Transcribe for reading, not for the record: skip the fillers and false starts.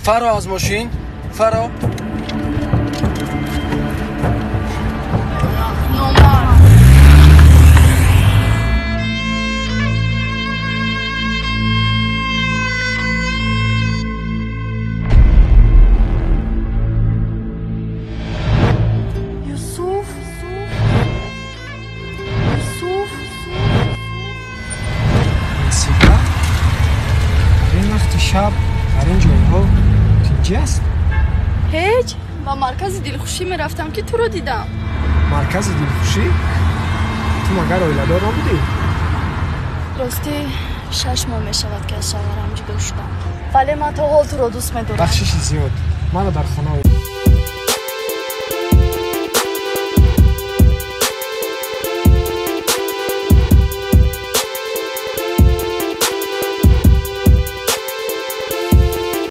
Фаро аз мошин, фаро. Номард. Юсуф, Юсуф. Сита, дар ин вақти шаб, дар ин ҷойҳо тинҷӣ аст? Ҳеҷ, ба маркази дилхушӣ мерафтам, ки туро дидам. Маркази дилхушӣ? Ту магар оиладор набудӣ? Ростӣ, 6 моҳ мешавад, ки аз шавҳарам ҷудо шудам, вале ман то ҳол туро дӯст медорам. Бахшиши зиёд, маро дар хона